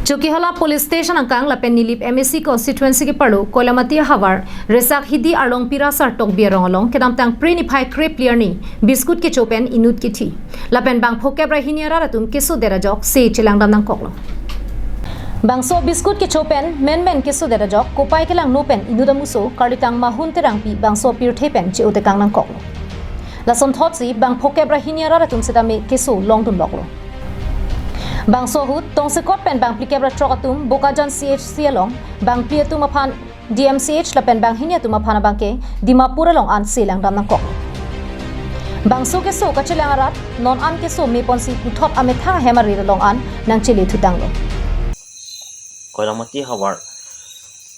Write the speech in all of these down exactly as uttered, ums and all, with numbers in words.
Chokihola Police Station angkang lapen Nilip M A C constituency keparlo Koilamati havar Resak Hidi arlong Pira Sartok Biarong along kedamtang Phre niphai krepli arni biskut kecho pen inut kithi lapen bang phokep ra hini arat atum kesodet ajok se chelangdam nangkoklo. Bangso biskut kecho pen menmen kesodet ajok kopai kelangno pen inut amuso karlitang Mahun Terangpi bangso pirthe pen che-otekang nangkoklo. Lason thotsi bang phokep ra hini arat atum setame keso longdunloklo. Bangso ahut tongsekot pen bang phlikep ra throk atum Bokajan C H C along, bang phli atum aphan D M C H lapen bang hini atum aphan abangke Dimapur along an se langdam nangkok. Bangso keso kachelang arat non an keso meponsi puthot amethang ahem arir along an nangchele thutanglo. Koilamati havar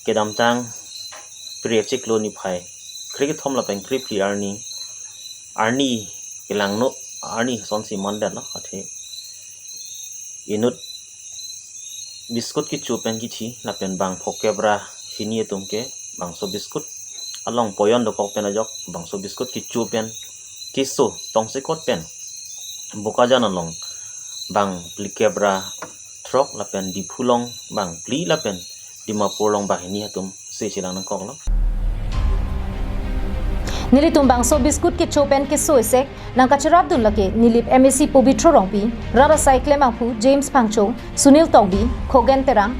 kedamtang Phre chiklo niphai krekethom lapen krephli arni, arni kelangno arni asonsi mandetlo, athe inut biskut kecho pen kithi lapen bang phokep ra hini atum ke bangso biskut along poyon dokok pen ajok bangso biskut kecho pen keso tongsekot pen Bokajan along bang phlikep ra throk lapen Diphu along bang phli lapen Dimapur along bang hini atum se chelang nangkoklo. Nelitum bangso biskut kecho pen keso esek nangkacherapdun lake Nilip M A C Pobitro Rongpi, rat asai klemangphu James Phangcho, Sunil Tokbi, Khogen Terang,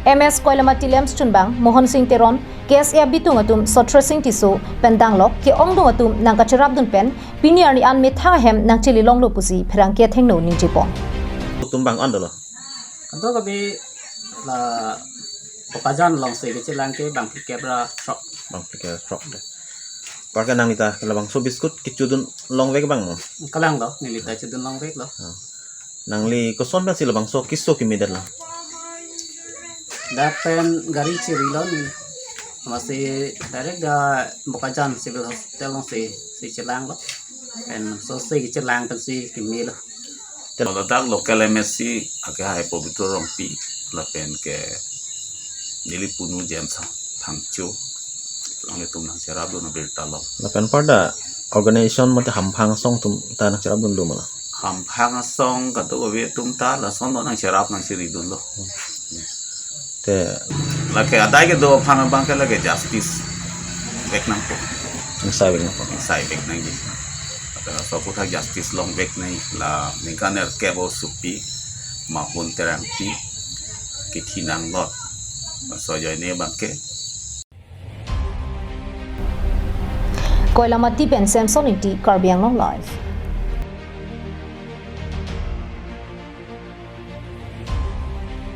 M S Koilamati Lems chunbang, Mohon Sing Teron, K S A abitung atum Sotre Sing Tisso pen danglok ke-ongdung atum nangkacherapdun pen pini arni an methang ahem nangchele longlo pusi pherangke athengno ningjepon. Atum bang-an dolo. Anto kabi la Bokajan alongsi kechelang ke bang phlikep ra throk. Bang phlikep ra throk de. Apar ke nangli ta labangso biskut kechodun longvek bang mo? Kalanglo, neli ta chodun longveklo. Ah. Nangli koson pensi labangso keso kemedetlo? Dak pen gari chirilo neli. Amatsi direct dak Bokajan Civil Hospital alongsi, si chelanglo. Pen so si chelang pensi kemelo. Ladak local M A C akehai Pobitro Rongpi lapen ke neli punu James Phangcho alanglitum nangcherapdun abirta lo. Lapen pada organization mate hamphang asong atum ta nangcherapdunlo ma la? Hamphang asong kadokave atum ta lasonlo nangcherap nangcheridunlo. Te lake adai kedo aphan abangke lake justice vek nangpo. Ingsai vek nangpo. Ingsai vek nangji. Lapen laso aputhak justice longvek nangji, la ningkan nerkep osopi Mahun Terangpi kithi nanglot. Laso ajoine abangke. Koilamati pen Samson Ingti, Karbi Anglong Live.